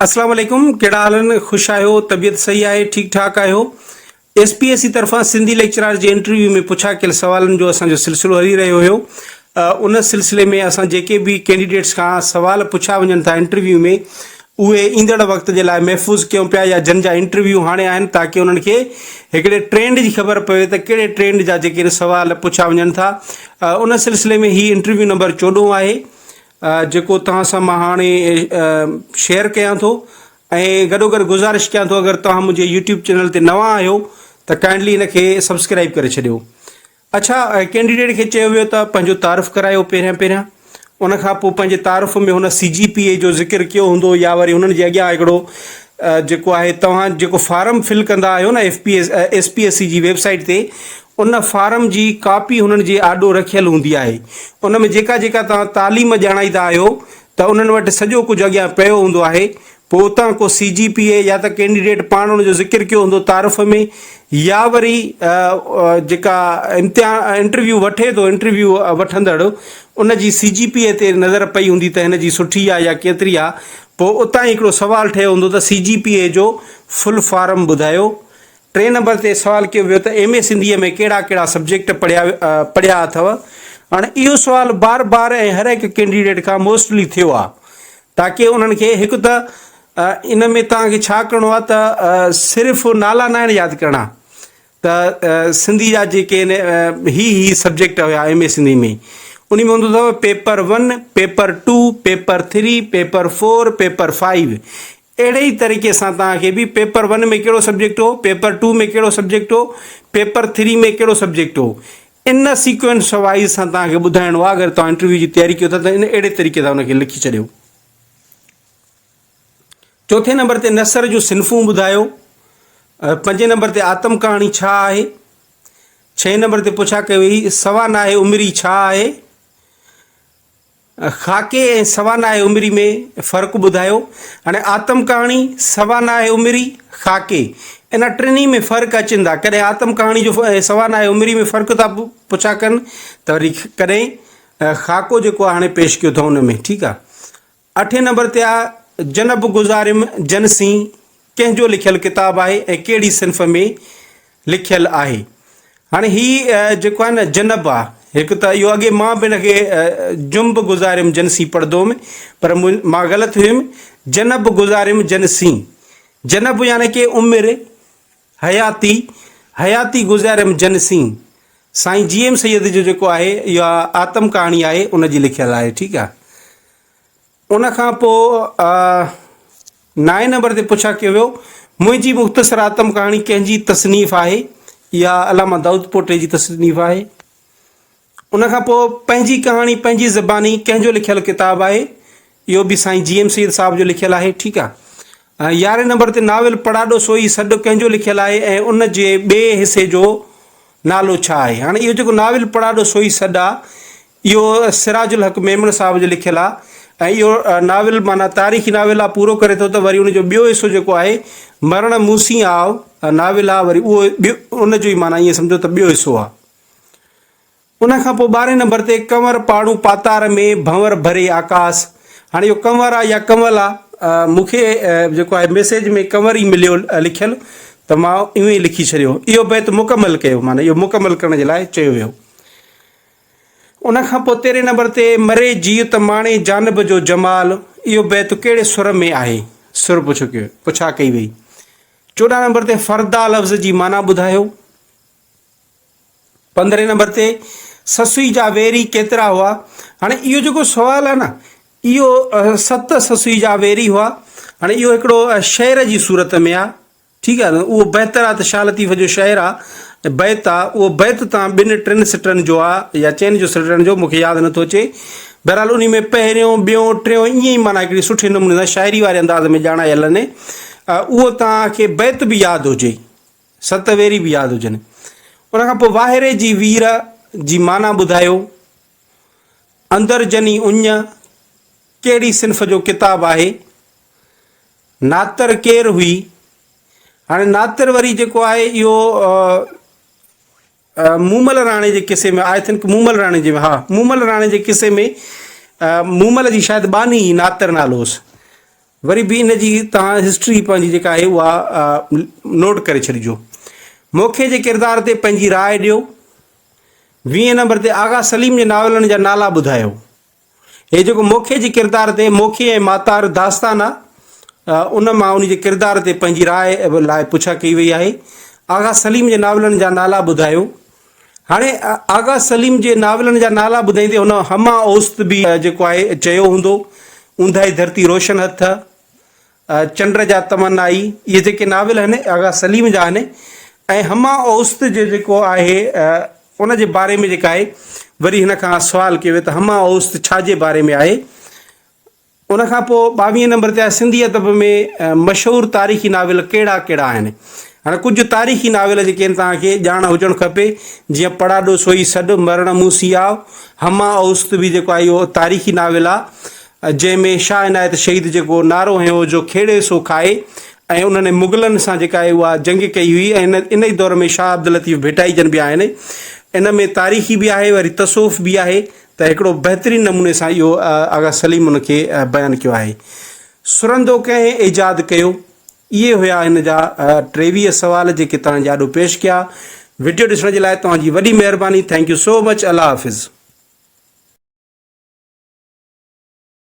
اسلام عليڪم ڪهڙا حال آهن خوش آهيو طبيعت صحيح آهي ٺيڪ ٺاڪ آهيو ايس پي ايس سي طرفان سنڌي ليڪچرار جي انٽرويو ۾ پڇا ڪيل سوالن جو اسان جو سلسلو هلي رهيو هيو ان سلسلي ۾ اسان جيڪي به ڪينڊيڊيٽس کان سوال پڇا وڃن ٿا انٽرويو ۾ اهي ايندڙ وقت جي لاء محفوظ ڪيون پيا يا جن جا انٽرويو هاڻي آهن تاڪي انهن کي هڪڙي ٽرينڊ جي خبر پوي ته ڪهڙي ٽرينڊ جا جيڪي سوال پڇا وڃن ٿا ان سلسلي ۾ هي انٽرويو نمبر 14 آهي جيڪو توهان سان مان هاڻي شيئر ڪيان ٿو ۽ گڏو گڏ گذارش ڪيان ٿو اگر توهان منهنجي يوٽيوب چينل تي نوان آهيو ته ڪائنڊلي هن کي سبسڪرائب ڪري ڇڏيو. اڇا ڪينڊيڊيٽ کي چيو ويو ته پنهنجو تعارف ڪرايو پهريان پهريان ان کان پوء پنهنجي تعارف ۾ هن سي جي پي اي جو ذڪر ڪيو هوندو يا وري هنن جي اڳيان هڪڙو جيڪو آهي توهان جيڪو فارم فل ڪندا آهيو نه F P S S P S C جي ويب سائيٽ تي ان فارم جي ڪاپي هنن جي آڏو رکيل هوندي آهي. ان ۾ جيڪا جيڪا توهان تعليم ڄاڻائيندا آهيو ته انهن وٽ سڄو ڪجهه اڳيان پيو هوندو آهي. پوء اتان ڪو سي جي پي اي يا ته ڪينڊيڊيٽ پاڻ ان جو ذڪر ڪيو هوندو تعارف ۾ يا وري جيڪا امتحان انٽرويو وٺي ٿو انٽرويو وٺندڙ ان جي سي جي پي اي تي نظر پئي هوندي ته هن جي سٺي آهي يا ڪيتري آهي. پوء اتان ئي هڪڙو سوال ٺهيو هوندو ته سي جي پي اي جو فل فارم ٻڌايو. ٽئين نمبر تي سوال ڪيو ويو ته ايم اي سنڌيء ۾ ڪهڙا ڪهڙا سبجيڪٽ پڙهيا پڙهيا اٿو؟ هاڻي اهو سوال بار بار ۽ هر هڪ ڪينڊيڊيٽ کان موسٽلي ٿيو آهي تاڪي انهن کي هڪ ته ان ۾ توهان کي ڇا ڪرڻو آهي ته صرف نالا ناهن ياد ڪرڻا ته سنڌي جا جيڪي آهن هي هي سبجيڪٽ هيا ايم اي سنڌي ۾ ان ۾ هوندو اٿو paper one paper two paper three paper four paper five اهڙي ئي طريقي سان توهان کي به پيپر ون ۾ ڪهڙو سبجيڪٽ هو، پيپر ٽو ۾ ڪهڙو سبجيڪٽ هو، پيپر ٿري ۾ ڪهڙو سبجيڪٽ هو. ان سيڪوئنس وائيز سان توهان کي ٻڌائڻو آهي اگر توهان انٽرويو جي تياري ڪيو ٿا ته ان اهڙي طريقي سان ان کي لکي ڇڏيو. چوٿين نمبر تي نثر جون صنفون ٻڌايو. پنجين نمبر تي آتم ڪهاڻي ڇا آهي؟ ڇهين نمبر تي پڇا ڪئي وئي سوا ناهي عمري ڇا آهي؟ خاڪي ۽ سوانح عمري ۾ فرق ٻڌايو. هاڻي آتم ڪهاڻي، سوانح عمري، خاڪي ان ٽنهي ۾ فرق اچن ٿا. ڪڏهن آتم ڪهاڻي جو ۽ سوانح عمري ۾ فرق ٿا پڇا ڪن ته وري ڪڏهن خاڪو جيڪو آهي هاڻي پيش ڪيو اٿئون ان ۾ ٺيڪ آهي. اٺين نمبر تي آهي جنب گذاريم جن سين ڪنهن جو لکيل ڪتاب آهي ۽ ڪهڙي صنف ۾ لکيل آهي. هاڻي هي جيڪو آهي نه جنب آ هڪ ته اهو اڳي مان به هن کي جنب گذاريم جن سين پڙهندو هوم پر مان غلط هيم جنب گذاريم جن سين جنب يعني ڪي عمر حياتي حياتي گذاريم جن سين سائين جي ايم سيد جو جيڪو آهي اها آتم ڪهاڻي آهي ان جي لکيل آهي ٺيڪ آ ان کان پوء نائين نمبر تي پڇا ڪيو ويو، منهنجي مختصر آتم ڪهاڻي ڪنهن جي تصنيف آهي؟ اها علامه دائود پوٽي جي تصنيف آهي. ان کان پوء پنهنجي ڪهاڻي پنهنجي زباني ڪنهن جو لکيل ڪتاب آهي؟ اهو به سائين جي ايم سيد صاحب جو لکيل آهي. ٺيڪ آهي. يارهين نمبر تي ناول پڙاڏو سوئي سڏ ڪنهن جو لکيل آهي ۽ ان جي ٻئي حصي جو نالو ڇا آهي؟ هاڻي اهو جيڪو ناول پڙاڏو سوئي سڏ آهي اهو سراج الحق ميمڻ صاحب جو لکيل آ ۽ اهو ناول معنيٰ تاريخي ناول آ پورو ڪري ٿو ته وري ان جو ٻيو حصو جيڪو آهي مرڻ مون سين آء ناول آ وري اهو ٻيو ان جو ئي معنيٰ ائين سمجهو ته ٻيو حصو آ. ان کان پوء ٻارهين نمبر تي ڪنور پاڙون پاتار ۾ ڀنور ڀري آڪاس هاڻي اهو ڪنور آ يا ڪنول آ مون کي جيڪو آهي ميسيج ۾ ڪنور ئي مليو لکيل ته مان ائين ئي لکي ڇڏيو اهو بيت مڪمل ڪيو معنيٰ اهو مڪمل ڪرڻ جي لاء چيو ويو. ان کان پوء تيرهين نمبر تي مري جيء ته ماڻي جانب جو جمال اهو بيت ڪهڙي سر ۾ آهي؟ سر پڇو ڪيو پڇا ڪئي وئي. 14 نمبر تي فردا لفظ جي معنيٰ ٻڌايو. پندرهين نمبر تي سسئي جا ويري ڪيترا هئا؟ هاڻي اهو جيڪو سوال آهي نه اهو ست سسئي جا ويري هئا. هاڻي اهو هڪڙو شعر جي صورت ۾ آهي. ٺيڪ آ نه اهو بهتر آ ته شاهه لطيف جو شعر آ بيت آ اهو بيت تان ٻن ٽن سٽن جو آ يا چئن جو سٽن جو مونکي ياد نٿو اچي بهرحال انهي ۾ پهريون ٻيون ٽيون ائين ئي معنيٰ هڪڙي سٺي نموني سان شاعري واري انداز ۾ ڄاڻايل آهن اهو توهان کي بيت به ياد هجي ست ويري به ياد هجن ان کان پوء واهيري جي وير جي معنيٰ ٻڌايو اندر جني اڃ ڪهڙي صنف جو ڪتاب آهي ناتر ڪير هئي؟ هاڻي ناتر وري جيڪو آهي اهو مومل راڻي جي قصي ۾ I think Momal راڻي جي ها مومل راڻي جي قصي ۾ مومل جي شايد ٻانهي هئي ناتر نالو هوس. وري به ان جي توهان هسٽري پنهنجي جيڪا آهي اها نوٽ ڪري ڇڏجو. موکي جي ڪردار تي پنهنجي راء ڏيو. ويهين نمبر تي آغا سليم جي ناولن جا نالا ٻڌايو. هي جيڪو موکي جي ڪردار تي موکي ۽ ماتار داستان آ ان مان ان جي ڪردار تي پنهنجي راء لاء پڇا ڪئي وئي آهي. آغا سليم جي ناولن جا نالا ٻڌايو. هاڻي آغا سليم جي ناولن جا نالا ٻڌائيندي هن هما اوست به جيڪو آهي چيو هوندو، اونداهي ڌرتي روشن هٿ، چنڊ جا تمنائي، اهي جيڪي ناول آهن آغا سليم جا آهن ۽ هما اوست جي جيڪو آهي ان جي باري ۾ جيڪا آهي وري هن کان سوال ڪيو ويو ته هما اوست ڇا جي باري ۾ آهي؟ ان کان پوء ٻاويهين نمبر تي آهي سنڌي ادب ۾ مشهور تاريخي ناول ڪهڙا ڪهڙا آهن. هاڻي ڪجهه تاريخي ناول جيڪي آهن توهان کي ڄاڻ هجڻ کپي جيئن پڙاڏو سوئي سڏ، مرڻ مون سي آء، هما اوست به جيڪو آهي اهو تاريخي ناول آهي جنهن ۾ شاهه عنايت شهيد جيڪو نعرو هنيو هو جو کيڙي سو کائي ۽ انهن مغلن سان جيڪا آهي اها جنگ ڪئي هئي ۽ ان ئي دور ۾ شاهه عبداللطيف ڀٽائي جن به آهن ان ۾ تاريخي به آهي وري تصوف به آهي ته هڪڙو بهترين نموني سان اهو آغا سليم ان کي بيان ڪيو آهي. سرندو ڪنهن ايجاد ڪيو؟ اهي هيا هن جا 23 سوال جيڪي توهان جي آڏو پيش ڪيا. وڊيو ڏسڻ جي لاء توهان جي وڏي مهرباني thank you so much Allah Hafiz.